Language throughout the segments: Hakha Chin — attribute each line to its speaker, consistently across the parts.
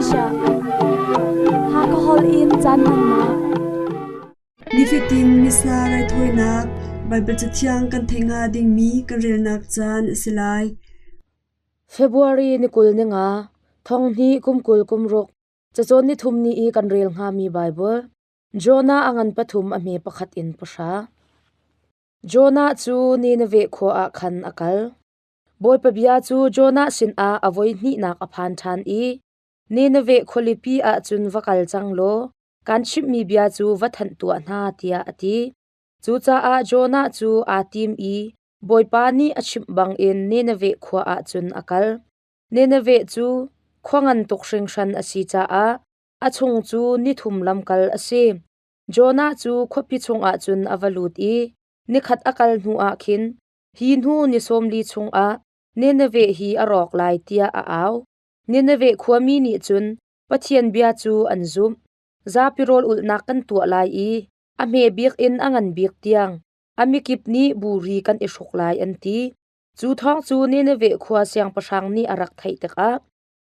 Speaker 1: Malaysia. Hakha holh in caan hmannak.
Speaker 2: Nifatin Missa raithawinak Baibal Cathiang kan theih hnga dingmi kan relnak caan a si lai.
Speaker 3: February ni 25, thong hnih kum 20 kum ruk, cacawn ni thum ni i kan rel hngami Baibal, Jonah a ngan pathum a hme pakhat in pahra. Jonah cu Nineveh khua ah khan a kal. Bawipa bia cu Jonah sinah a voi hnihnak a phan ṭhan i, Nineveh khualipi ah cun va kal cang law kaan chimhmi bia cu va thanh tuah hna, tiah a ti. Cucaah Jonah cu aa tim i Bawipa nih a chimh bangin Nineveh khua ah cun a kal. Nineveh cu khua ngan tuk hringhran a si caah a chung cu nithum lamkal a si. Jonah cu khuapi chungah cun a va lut i nikhat a kal hnuah khin, hi hnu ni 40 chungah Nineveh hi a rawk lai tiah a au. Nineveh khuami nih cun Pathian bia cu an zumh. Zapi rawl ulhnak kan tuah lai i a hme bik in a ngan bik tiang a mikip nih buri kan i hruk lai an ti. Cu thawng cu Nineveh khua siangpahrang nih a rak theih tikah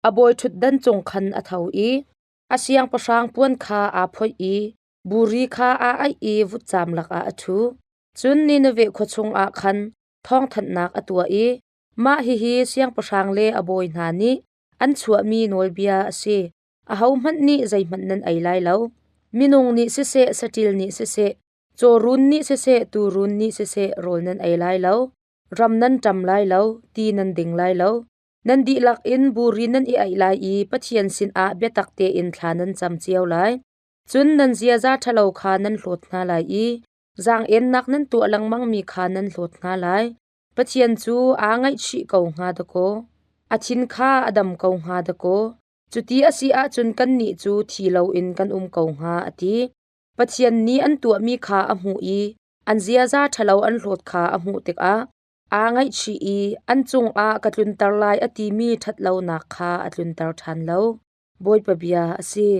Speaker 3: a bawi ṭhutdan cung khan a tho i a siangpahrang puan kha aa phoih i buri kha aa aih i vutcam lakah a ṭhu. Cun Nineveh khua chungah khan thawngthanhnak a tuah i mah hihi siangpahrang le a bawi hna nih an chuahmi nawlbia a si. Ahohmanh nih zeihmanh nan ei lai lo. Minung nih siseh, saṭil nih siseh, cawrun nih siseh, tuurun nih siseh rawl nan ei lai lo. Ram nan ṭam lai lo, ti nan ding lai lo. Nan dihlak in buri nan i aih lai i Pathian sinah biatak tein thla nan cam cio lai. Cun nan ziaza ṭhalo kha nan hlawt hna lai i zaang-ennak nan tuah lengmangmi kha nan hlawt hna lai. Pathian cu aa ngaihchih ko hnga dakaw. A thin kha a dam ko hnga dakaw. Cuti a si ahcun kannih cu thi loin kan um ko hnga, a ti. Pathian nih an tuahmi kha a hmuh i an ziaza ṭhalo an hlawt kha a hmuh tikah aa ngaihchih i an cungah ka tlunter lai a timi ṭhatlonak kha a tlunter ṭhan lo. Bawipa bia a si.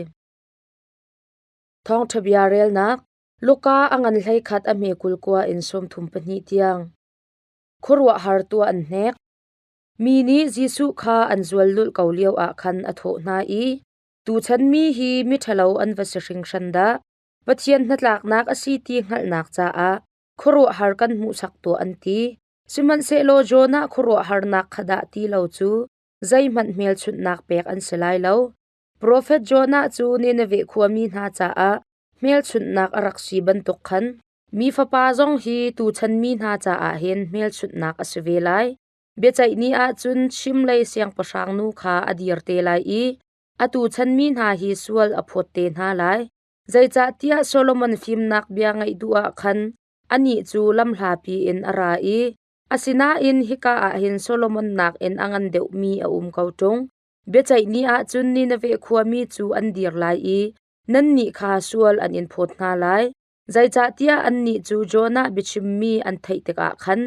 Speaker 3: Thawngṭha bia relnak Luka a ngan 11 a hme 29 in 32 tiang. Khuaruahhar tuah an hnek. Mi nih Jesuh kha an zual lulh ko lioah khan a thawh hna i, Tuchan mi hi miṭhalo an va si hringhran dah! Pathian hnatlaknak a si ti hngalhnak caah khuaruahhar kan hmuhsak tuah an ti. Sihmanhsehlaw Jonah khuaruahharnak kha dah ti lo cu zeihmanh hmelchunhnak pek an si lai lo. Profet Jonah cu Nineveh khuami hna caah hmelchunhnak a rak si bantuk khan mi fapa zong hi tuchan mi hna caah hin hmelchunhnak a si ve lai. Biaceih ni ah cun chimlei siangpahrang nu kha a dir te lai i atu chan mi hna hi sual a phawt te hna lai. Zeicahtiah Solomon fimnak bia ngaih duh ah khan anih cu lamhlapi in a ra i asinain hika ah hin Solomon nakin a ngan deuhmi a um ko ṭung. Biaceih ni ah cun Nineveh khuami cu an dir lai i nannih kha sual an in phawt hna lai. Zeicahtiah annih cu Jonah biachimmi an theih tikah khan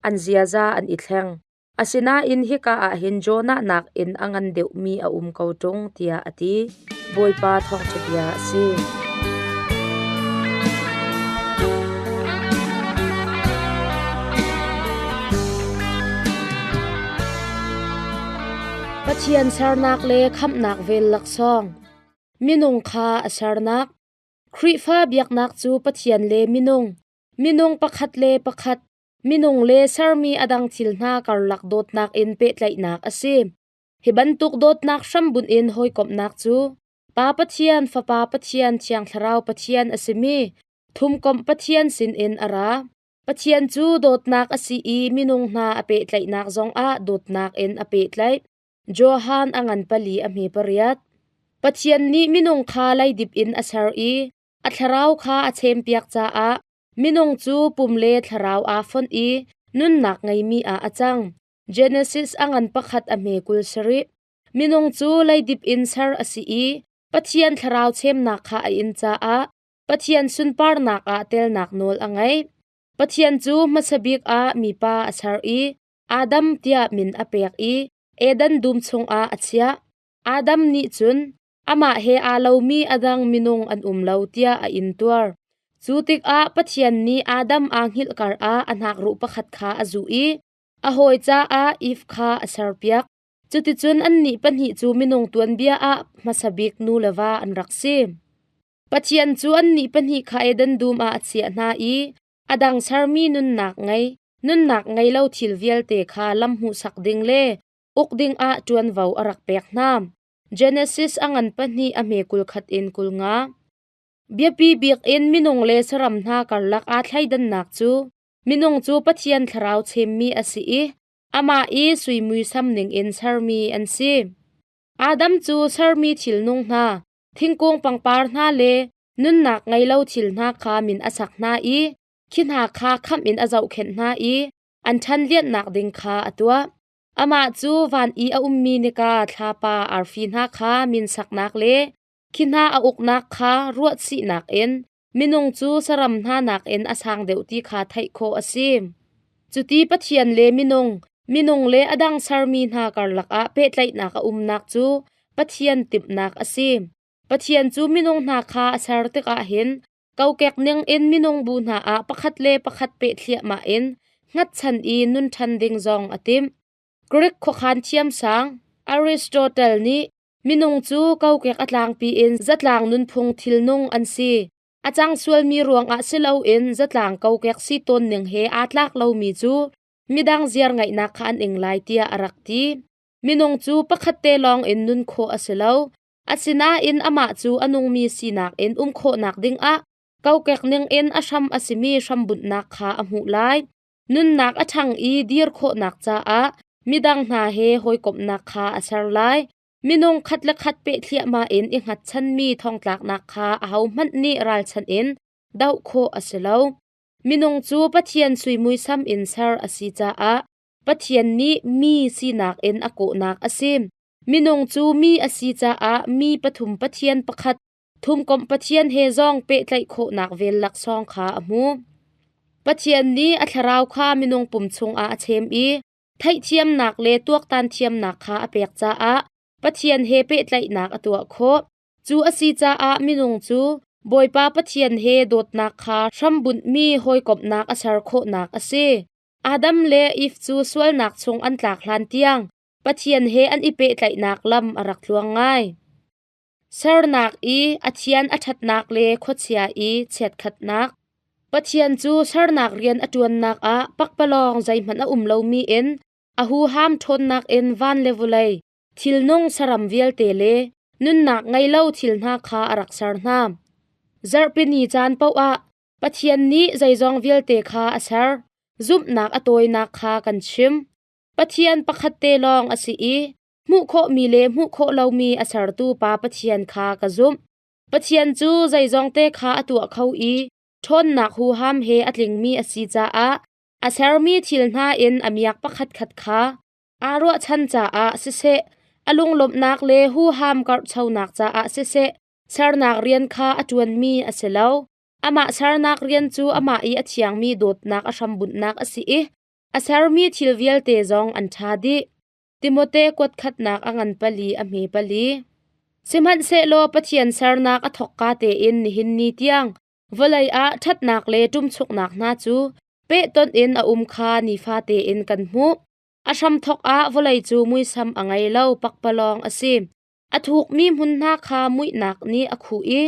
Speaker 3: an ziaza an i thleng. Asinain hika ah hin Jonah nakin a ngan deuhmi a um ko ṭung, tiah a ti. Bawipa thawngṭha bia a si. Pathian sernak le khamhnak vel laksawng. Minung kha a sernak. Khrihfa biaknak cu Pathian le minung, minung pakhat le pakhat, minung le sermi a dang thil hna karlak dawtnak in pehtlaihnak a si. Hi bantuk dawtnak hrambunh in hawikomhnak cu Pa Pathian, Fapa Pathian, Thiang Thlarau Pathian a simi thumkomh Pathian sinin a ra. Pathian cu dawtnak a si i minung hna a pehtlaihnak zongah dawtnak in a pehtlaih. Johan a ngan pali a hme pariat. Pathian nih minung kha leidip in a ser i a thlarau kha a chempiak caah minung cu pum le thlarau aa fonh i nunnak ngeimi ah a cang. Genesis a ngan pakhat a hme 27. Minung cu leidip in ser a si i Pathian thlarau chemnak kha a in caah Pathian sunparnak ah telnak nawl a ngei. Pathian cu hmasa bik ah mipa a ser i Adam tiah min a pek i Eden dum chungah a chiah. Adam nih cun amah he aa lomi a dang minung an um lo tiah a intuar. Cu tikah Pathian nih Adam aa hngilh karah a hnakruh pakhat kha a zuh i a hawi caah Eve kha a serpiak. Cuticun annih pahnih cu minung tuanbia ah hmasa bik nu le va an rak si. Pathian cu annih pahnih kha Eden dum ah a chiah hna i a dang sermi nunnak ngei, nunnak ngei lo thil vialte kha lam hmuhsak ding le uk dingah ṭuanvo a rak pek hna. Genesis a ngan pahnih a hme 21 in 50. Biapi bik in minung le saram hna karlak aa thleidannak cu minung cu Pathian thlarau chemmi a si i amah i sui muisam ningin sermi an si. Adam cu sermi thilnung hna, thingkung pangpar hna le nunnak ngei lo thil hna kha min a sak hna i khi hna kha khamh in a zohkhenh hna i an ṭhanlianhnak ding kha a tuah. Amah cu van i a ummi nika, thlapa, arfi hna kha min saknak le khi hna a uknak kha ruahchihnak in minung cu saram hna nakin a sang deuh ti kha theih khawh a si. Cuti Pathian le minung, minung le a dang sermi hna karlak ah pehtlaihnak a umnak cu Pathian timhnak a si. Pathian cu minung hna kha a ser tikah hin kokek ningin minung bu hna ah pakhat le pakhat peh thliahmah in hngatchan i nun ṭhan ding zong a timh. Greek khuakhan thiamsang Aristotle nih minung cu kokek a tlangpi in zatlang nunphung thilnung an si. A cang sualmi ruangah si loin zatlang kokek si tawn ning he aa tlak lomi cu midang ziar ngaihnak kha an ing lai tiah a rak ti. Minung cu pakhat te lawng in nun khawh a si lo. Asinain amah cu a nungmi sinak in um khawhnak dingah kokek ningin a hram a simi hrambunhnak kha a hmuh lai. Nunnak a ṭhang i dir khawhnak caah midang hna he hawikomhnak kha a ser lai. Minung khat le khat peh thliahmah in i hngatchanmi thongtlaknak kha ahohmanh nih ralchanh in doh khawh a si lo. Minung cu Pathian sui muisam in ser a si caah Pathian nih mi sinak in a kawhnak a si. Minung cu mi a si caah mi pathum Pathian pakhat thumkomh Pathian he zong pehtlaih khawhnak vel laksawng kha a hmu. Pathian nih a thlarau kha minung pum chungah a chem i theihthiamnak le tuaktan thiamnak kha a pek caah Pathian he pehtlaihnak a tuah khawh. Cu a si caah minung cu Bawipa Pathian he dawtnak kha hrambunhmi hawikomhnak a ser khawhnak a si. Adam le Eve cu sualnak chung an tlak hlan tiang Pathian he an i pehtlaihnak lam a rak tluang ngai. Sernak i a thian a ṭhatnak le khuachia i chiatkhatnak. Pathian cu sernak rian a ṭuannak ah pakpalawng zeihmanh a um lomi in a huham ṭhawnnak in van le vawlei, thilnung saram vialte le nunnak ngei lo thil hna kha a rak ser hna. Zarhpini caan paoh ah Pathian nih zeizong vialte kha a ser. Zumhnak a tawinak kha kan chim. Pathian pakhat te lawng a si i hmuh khawhmi le hmuh khawh lomi a sertu Pa Pathian kha ka zumh. Pathian cu zeizong te kha a tuah kho i ṭhawnnak huham he a tlingmi a si caah a sermi thil hna in a miak pakhatkhat kha aa ruahchan caah siseh, a lunglawmhnak le huham karhchonak caah siseh, sernak rian kha a ṭuanmi a si lo. Amah sernak rian cu amah i a thiangmi dawtnak a hrambunhnak a si i a sermi thil vialte zong an ṭha dih. Timote kuat khatnak a ngan pali a hme pali. Sihmanhsehlaw Pathian sernak a thawkka tein nihin ni tiang vawlei ah ṭhatnak le ṭumchuknak hna cu pehtonh in a um kha nifate in kan hmuh. A hramthawk ah vawlei cu muisam a ngei lo pakpalawng a si. A thukmi hmun hna kha muihnak nih a khuh i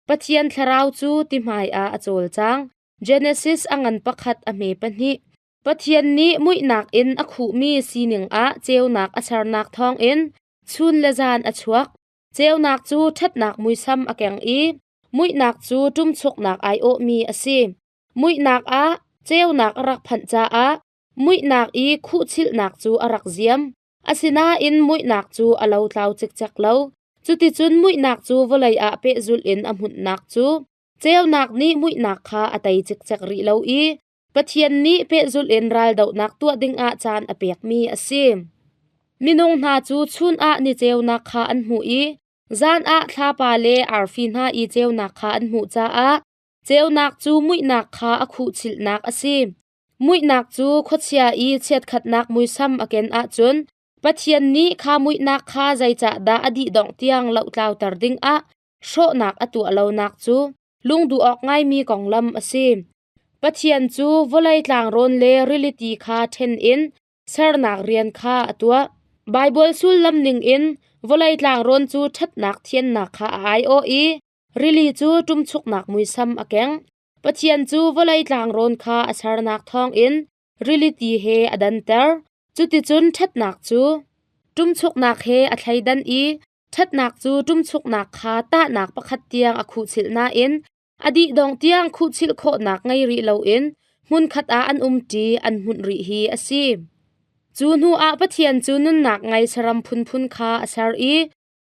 Speaker 3: Pathian thlarau cu ti hmaiah a cawlcang. Genesis a ngan pakhat a hme pahnih. Pathian nih muihnak in a khuhmi sining ah ceunak a sernak thawngin chun le zan a chuak. Ceunak cu ṭhatnak muisam a keng i muihnak cu ṭumchuknak aiawhmi a si. Muihnak ah ceunak a rak phanh caah muihnak i khuhchilhnak cu a rak ziam. Asinain muihnak cu a lotlau cikcek lo. Cuticun muihnak cu vawlei ah pehzulh in a hmunhnak cu ceunak nih muihnak kha a tei cikcek rih lo i Pathian nih pehzulh in raldohnak tuah dingah caan a pekmi a si. Minung hna cu chun ah ni ceunak kha an hmuh i zan ah thlapa le arfi hna i ceunak kha an hmuh caah ceunak cu muihnak kha a khuhchilhnak a si. Muihnak cu khuachia i chiatkhatnak muisam a ken ahcun Pathian nih kha muihnak kha zeicahdah a dihdongh tiang lohtlauter dingah hrawhnak a tuah lonak cu lungduh awk ngaimi konglam a si. Pathian cu vawlei tlangrawn le rili ti kha ṭhen in sernak rian kha a tuah. Baibal sullam ningin vawlei tlangrawn cu ṭhatnak thiannak kha a aiawh i rili cu ṭumchuknak muisam a keng. Pathian cu vawlei tlangrawn kha a sernak thawngin rili ti he a danter. Cuticun ṭhatnak cu ṭumchuknak he a thleidan i ṭhatnak cu ṭumchuknak kha tahnak pakhat tiang a khuhchilh nain a dih dong tiang khuhchilh khawhnak ngei rih loin hmunkhat ah an umṭi an hmunh rih hi a si. Cu hnuah Pathian cu nunnak ngei saram phunphun kha a ser i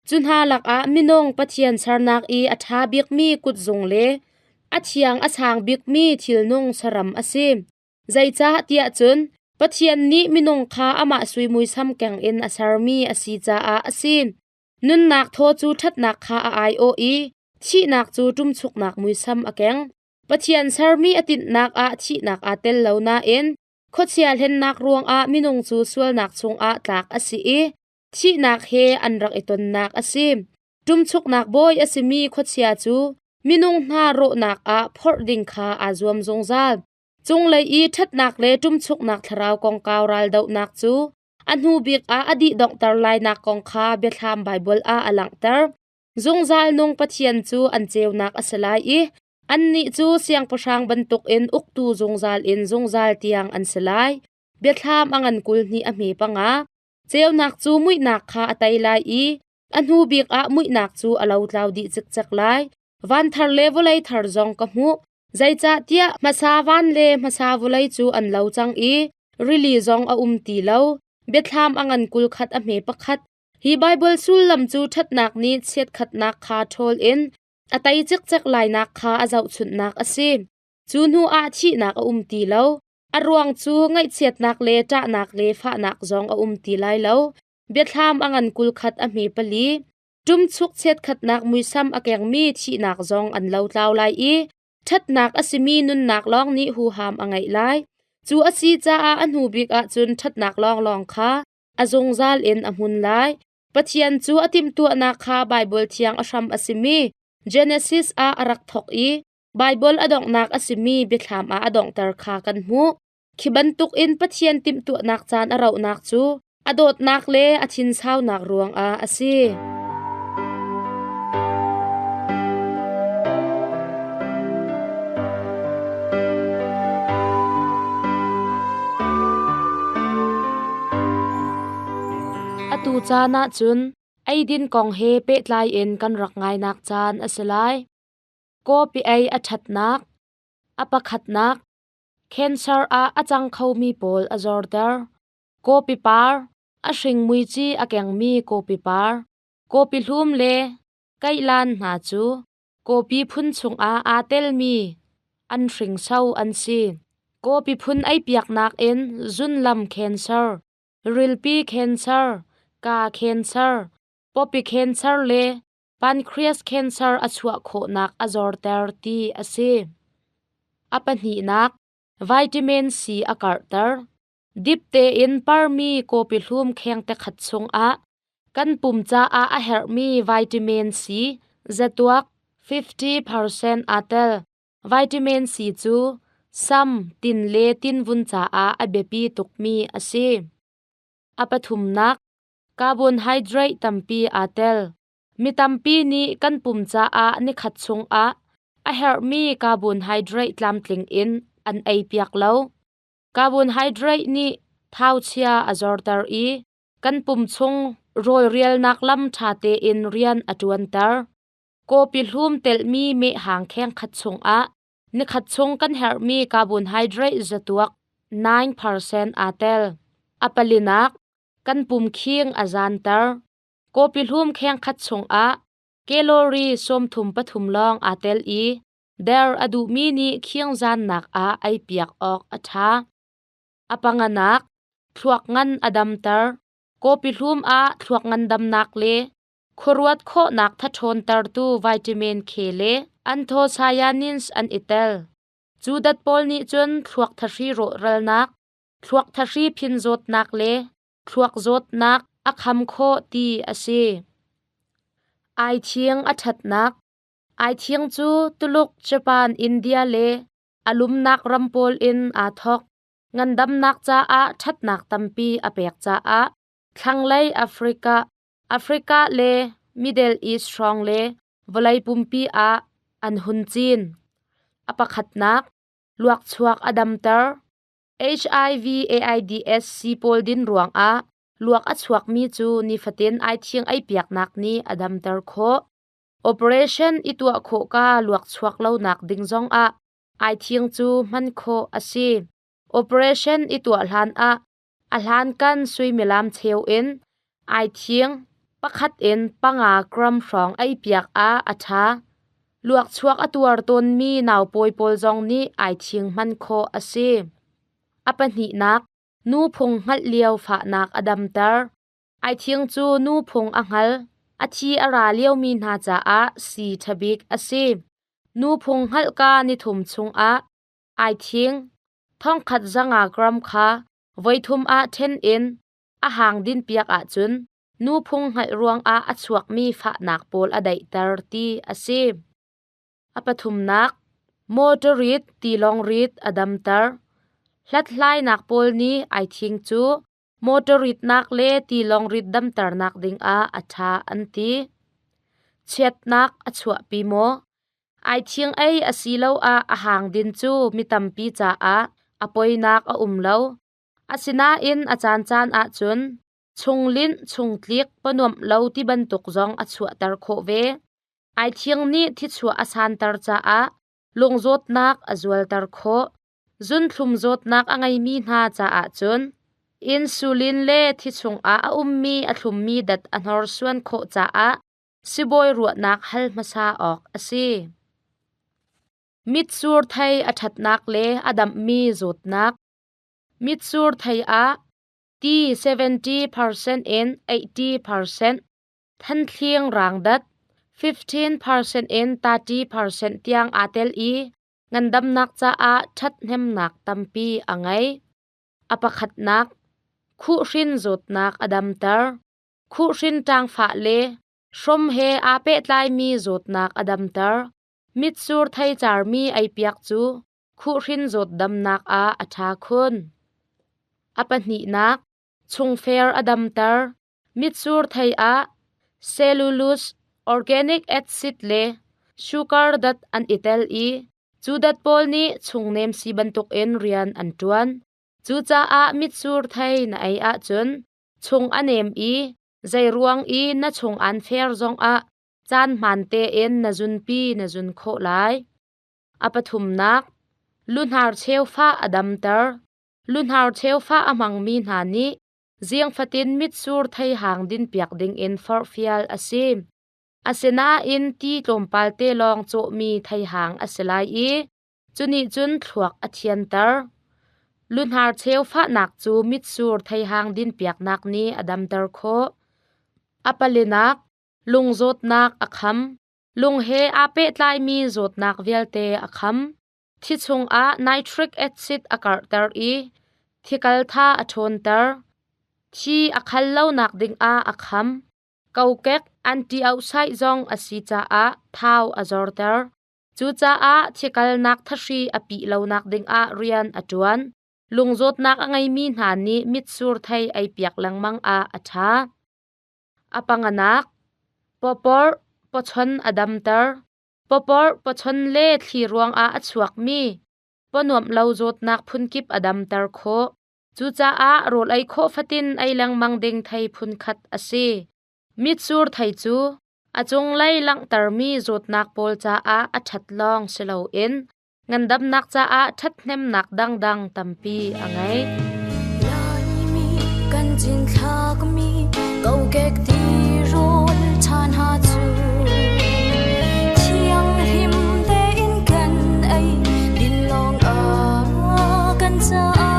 Speaker 3: cu hna lakah minung Pathian sernak i a ṭha bikmi kutzung le a thiang a sang bikmi thilnung saram a si. Zeicah tiah cun Pathian nih minung kha amah sui muisam keng in a sermi a si caah a si. Nunnak thaw cu ṭhatnak kha a aiawh i thihnak cu ṭumchuknak muisam a keng. Pathian sermi a tinhnak ah thihnak aa tel lo nain khuachia hlennak ruangah minung cu sualnak chungah tlak a si i thihnak he an rak i tonnak a si. Ṭumchuknak bawi a simi khuachia cu minung hna rawhnak ah phorh ding kha aa zuam zungzal. Cunglei i ṭhatnak le ṭumchuknak thlarau kongkau raldohnak cu a hnu bik ah a dih donghter lainak kong kha Biathlam Baibal ah a langhter. Zungzal nung Pathian cu an ceunak a si lai i annih cu siangpahrang bantukin uktu zungzal in zungzal tiang an si lai. Biathlam a ngan 22 a hme panga. Ceunak cu muihnak kha a tei lai i a hnu bik ah muihnak cu a lotlau dih cikcek lai. Van thar le vawlei thar zong ka hmuh. Zeicahtiah hmasa van le hmasa vawlei cu an lo cang i rili zong a um ti lo. Biathlam a ngan 21 a hme pakhat. Hi Baibal sullam cu ṭhatnak nih chiatkhatnak kha ṭhawl in a tei cikcek lainak kha a zohchunhnak a si. Cu hnuah thihnak a um ti lo. A ruang cu ngaihchiatnak le ṭahnak le fahnak zong a um ti lai lo. Biathlam a ngan 21 a hme pali. Ṭumchuk chiatkhatnak muisam a kengmi thihnak zong an lotlau lai i ṭhatnak a simi nunnak lawng nih huham a ngeih lai. Cu a si caah a hnu bik ahcun ṭhatnak lawnglawng kha a zungzal in a hmun lai. Pathian cu a timhtuahnak kha Baibal thiang a hram a simi Genesis ah a rak thawk i Baibal a donghnak a simi Biathlam ah a donghter kha kan hmuh. Khi bantukin Pathian timhtuahnak caan a rauhnak cu a dawtnak le a thinsaunak ruangah a si. Atu caan ah cun eidin kong he pehtlai in kan rak ngainak caan a si lai. Kawpi ei a ṭhatnak, a pakhatnak, Cancer ah a cang khomi pawl a zorter. Kawpi par, a hring muici a kengmi kawpi par, kawpi hlum le kaihlan hna cu kawpi phun chungah aa telmi an hringso an si. Kawpi phun eipiaknak in zunlam cancer, rilpi cancer, kaa cancer, pawpi cancer le pancreas cancer a chuah khawhnak a zorter ti a si. A pahnihnak, vitamin C a karhter. Dip tein parmi kawpi hlum kheng te khat chungah kan pum caah a herhmi vitamin C zatuak 50% aa tel. Vitamin C cu sam, tin le tinvun caah a biapi tukmi a si. A pathumnak, Carbohydrate tampi aa tel. Mi tampi nih kan pum caah nikhat chungah a herhmi carbohydrate tlamtling in an ei piak lo. Carbohydrate nih thauchia a zorter i kan pum chung rawlrialnak lam ṭha tein rian a ṭuanter. Kawpi hlum telhmi mehhang khengkhat chungah nikhat chung kan herhmi carbohydrate zatuak 9% aa tel. A palinak, kan pum khing a zanter. Kawpi hlum khengkhat chungah calorie 33 lawng aa tel i der a duhmi nih khing zannak ah ei piak awk a ṭha. A panganak, thluak ngan a damter. Kawpi hlum ah thluak ngandamnak le khuaruat khawhnak thathawntertu vitamin K le anthocyanins an i tel. Cu dat pawl nih cun thluak thahri rawhralnak, thluak thahri phin zawtnak le thluak zawtnak a kham khawh ti a si. Aithiang a ṭhatnak Aithiang cu Tuluk, Japan, India le a lumnak ram pawl in aa thawk. Ngandamnak caah ṭhatnak tampi a pek caah Thlanglei Africa, Africa le Middle East hrawng le vawlei pumpi ah an hun cin. A pakhatnak, luakchuak a damter. HIV AIDS sii pawl din ruangah luak a chuakmi cu nifatin aithing eipiaknak nih a damter khawh. Operation i tuah khawh ka luak chuak lonak ding zongah aithing cu hman khawh a si. Operation i tuah hlan ah a hlankan suimilam cheu in aithing pakhat in panga gram hrawng eipiak ah a ṭha. Luakchuak a tuar tawnmi naupawi pawl zong nih aithing hman khawh a si. A pahnihnak, nu phung hngalh lio fahnak a damter. Aithing cu nu phung a hngal, a thi a ra liomi hna caah sii ṭha bik a si. Nu phung hngalhka nithum chungah aithing thongkhat zanga gram kha voithum ah ṭhen in a hang dinpiak ahcun nu phung hngalh ruangah a chuakmi fahnak pawl a daihter ti a si. A pathumnak, motor rit tilawng rit a damter. Hlathlainak pawl nih aithing cu motor ritnak le tilawng rit damternak dingah a ṭha an ti. Chiatnak a chuahpi maw? Aithing ei asiloah a hang din cu mi tampi caah a poinak a um lo. Asinain a caancaan ahcun chunglinh, chungtlik, pawnuamh lo ti bantuk zong a chuahter khawh ve. Aithing nih thichuah a santer caah lungzawtnak a zualter khawh. Zunthlum zawtnak a ngeimi hna caah cun insulin le thi chungah a ummi a thlummi dat a hnorsuan khawh caah sibawi ruahnak hal hmasa awk a si. Mitsur thei a ṭhatnak le a damhmi zawtnak. Mitsur thei ah ti 70% in 80%, thanthling rang dat 15% in 30% tiang aa tel i ngandamnak caah ṭhathnemnak tampi a ngei. A pakhatnak, khuhhrin zawtnak a damter. Khuhhrin ṭangfah le hrom he aa pehtlaimi zawtnak a damter. Mitsur thei carmi eipiak cu khuhhrin zawt damnak ah a ṭha khun. A pahnihnak, chungfer a damter. Mitsur thei ah cellulose, organic acid le sugar dat an i tel i cu dat pawl nih chungnem si bantukin rian an ṭuan. Cucaah mitsur thei na ei ahcun chung a nem i zeiruang i na chung an fer zongah caan hmaan tein na zunpi na zun khawh lai. A pathumnak, luhnar cheufa a damter. Luhnar cheufa a hmangmi hna nih zing fatin mitsur theihang dinpiak dingin forhfial a si. Asinain ti tlawmpal te lawng cawhmi theihang a si lai i cunih cun thluak a thianter. Luhnar cheu fahnak cu mitsur theihang dinpiaknak nih a damter khawh. A palinak, lung zawtnak a kham. Lung he aa pehtlaimi zawtnak vialte a kham. Thi chungah nitric acid a karhter i thikal tha a ṭhawnter. Thi a khal lonak dingah a kham. Kokek antioxide zong a si caah thau a zorter. Cucaah thikalnak thahri a pih lonak dingah rian a ṭuan. Lungzawtnak a ngeimi hna nih mitsur thei eipiak lengmang ah a ṭha. A panganak, pawpawrh, pawchon a damter. Pawpawrh, pawchon le thli ruangah a chuakmi pawnuamh lo zawtnak phunkip a damter khawh. Cucaah rawl ei khawh fatin ei lengmang ding thei phunkhat a si. Mitsur thei cu a cunglei langhtermi zawtnak pawl caah a ṭhat lawng si loin ngandamnak caah ṭhathnemnak dangdang tampi a ngei.
Speaker 4: Laimi kan cinthlakmi kokek tirawl ṭhan ha cu thianghlim tein kan ei din lawng ah kan caah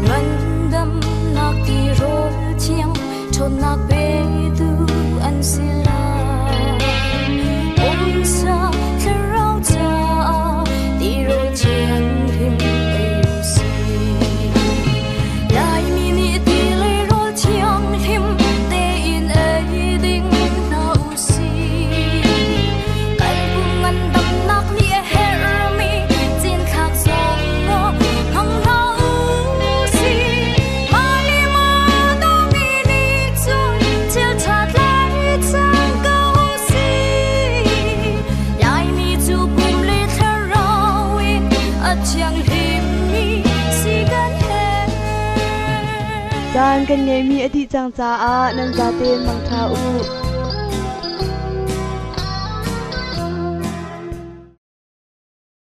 Speaker 4: ngandamnak tirawl thiang ṭhawnnak petu an si lai. Pumsa thlarau caah tirawl thianghlim ei u sih. Laimi nih ti le rawl thianghlim tein ei ding hna.
Speaker 2: Caan kan ngeihmi a dih cang caah nan zaten mangṭha u.